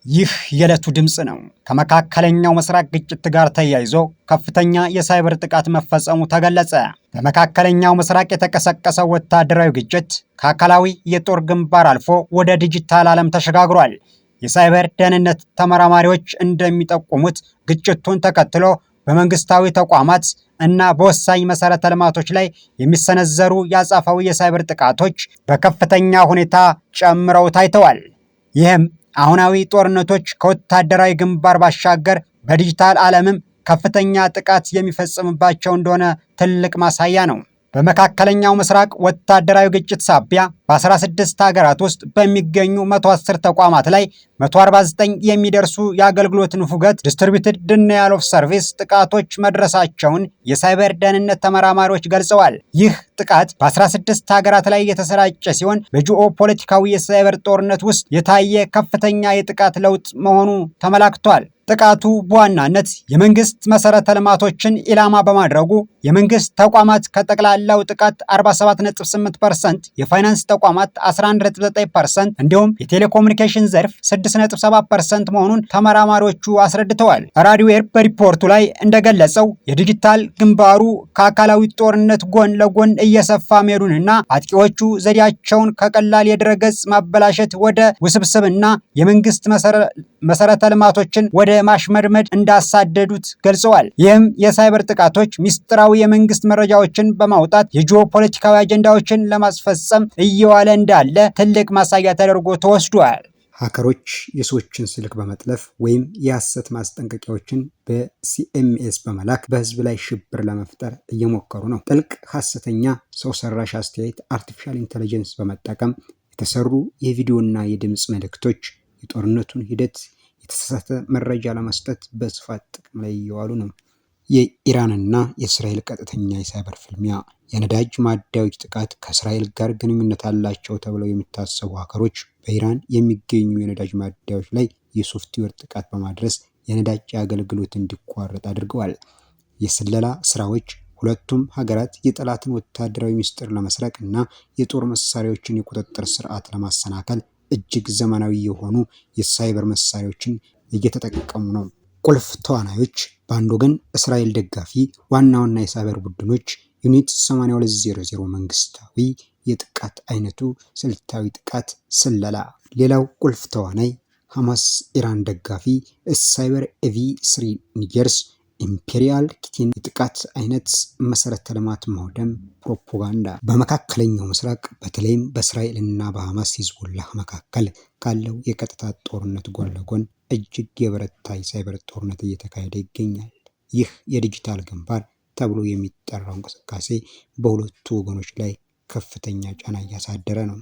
ይህ የዕለቱ ድምፅ ነው። ከመካከለኛው ምስራቅ ግጭት ጋር ተያይዞ ከፍተኛ የሳይበር ጥቃት መፈጸሙ ተገለጸ። በመካከለኛው ምስራቅ የተቀሰቀሰው ወታደራዊ ግጭት ከአካላዊ የጦር ግንባር አልፎ ወደ ዲጂታል ዓለም ተሸጋግሯል። የሳይበር ደህንነት ተመራማሪዎች እንደሚጠቁሙት፣ ግጭቱን ተከትሎ በመንግስታዊ ተቋማት እና በወሳኝ መሰረተ ልማቶች ላይ የሚሰነዘሩ የአጸፋዊ የሳይበር ጥቃቶች በከፍተኛ ሁኔታ ጨምረው ታይተዋል። ይህም አሁናዊ ጦርነቶች ከወታደራዊ ግንባር ባሻገር በዲጂታል ዓለምም ከፍተኛ ጥቃት የሚፈጸምባቸው እንደሆነ ትልቅ ማሳያ ነው። በመካከለኛው ምስራቅ ወታደራዊ ግጭት ሳቢያ በ16 ሀገራት ውስጥ በሚገኙ 110 ተቋማት ላይ 149 የሚደርሱ የአገልግሎት ንፉገት distributed denial of service ጥቃቶች መድረሳቸውን የሳይበር ደህንነት ተመራማሪዎች ገልጸዋል። ይህ ጥቃት በ16 ሀገራት ላይ የተሰራጨ ሲሆን፣ በጂኦ ፖለቲካዊ የሳይበር ጦርነት ውስጥ የታየ ከፍተኛ የጥቃት ለውጥ መሆኑ ተመላክቷል። ጥቃቱ በዋናነት የመንግስት መሰረተ ልማቶችን ኢላማ በማድረጉ የመንግስት ተቋማት ከጠቅላላው ጥቃት 47.8%፣ የፋይናንስ ተቋማት 11.9% እንዲሁም የቴሌኮሙኒኬሽን ዘርፍ 6.7% መሆኑን ተመራማሪዎቹ አስረድተዋል። ራድዌር በሪፖርቱ ላይ እንደገለጸው፣ የዲጂታል ግንባሩ ከአካላዊ ጦርነት ጎን ለጎን እየሰፋ መሄዱንና አጥቂዎቹ ዘዴያቸውን ከቀላል የድረገጽ ማበላሸት ወደ ውስብስብና የመንግስት መሰረተ ልማቶችን ወደ ማሽመድመድ እንዳሳደዱት ገልጸዋል። ይህም የሳይበር ጥቃቶች ሚስጥራዊ የመንግስት መረጃዎችን በማውጣት የጂኦ ፖለቲካዊ አጀንዳዎችን ለማስፈጸም እየዋለ እንዳለ ትልቅ ማሳያ ተደርጎ ተወስዷል። ሀከሮች የሰዎችን ስልክ በመጥለፍ ወይም የሐሰት ማስጠንቀቂያዎችን በ SMS በመላክ በህዝብ ላይ ሽብር ለመፍጠር እየሞከሩ ነው። ጥልቅ ሐሰተኛ ሰው ሰራሽ አስተያየት artificial intelligence በመጠቀም የተሰሩ የቪዲዮና የድምፅ መልእክቶች የጦርነቱን ሂደት የተሳሳተ መረጃ ለመስጠት በስፋት ጥቅም ላይ እየዋሉ ነው። የኢራንና የእስራኤል ቀጥተኛ የሳይበር ፍልሚያ፣ የነዳጅ ማደያዎች ጥቃት። ከእስራኤል ጋር ግንኙነት አላቸው ተብለው የሚታሰቡ ሀከሮች በኢራን የሚገኙ የነዳጅ ማደያዎች ላይ የሶፍትዌር ጥቃት በማድረስ የነዳጅ አገልግሎት እንዲቋረጥ አድርገዋል። የስለላ ስራዎች፣ ሁለቱም ሀገራት የጠላትን ወታደራዊ ሚስጥር ለመስረቅ እና የጦር መሳሪያዎችን የቁጥጥር ስርዓት ለማሰናከል እጅግ ዘመናዊ የሆኑ የሳይበር መሳሪያዎችን እየተጠቀሙ ነው። ቁልፍ ተዋናዮች፣ በአንድ ወገን እስራኤል ደጋፊ ዋና ዋና የሳይበር ቡድኖች፣ Unit 8200 መንግስታዊ፣ የጥቃት አይነቱ ስልታዊ ጥቃት፣ ስለላ። ሌላው ቁልፍ ተዋናይ ሐማስ ኢራን ደጋፊ Cyber AV3 Engineers፣ Imperial Kitten፣ የጥቃት አይነት መሰረተ ልማት ማውደም፣ ፕሮፓጋንዳ። በመካከለኛው ምስራቅ በተለይም በእስራኤል እና በሐማስ ሂዝቦላህ መካከል ካለው የቀጥታ ጦርነት ጎን ለጎን እጅግ የበረታ የሳይበር ጦርነት እየተካሄደ ይገኛል። ይህ የዲጂታል ግንባር ተብሎ የሚጠራው እንቅስቃሴ በሁለቱ ወገኖች ላይ ከፍተኛ ጫና እያሳደረ ነው።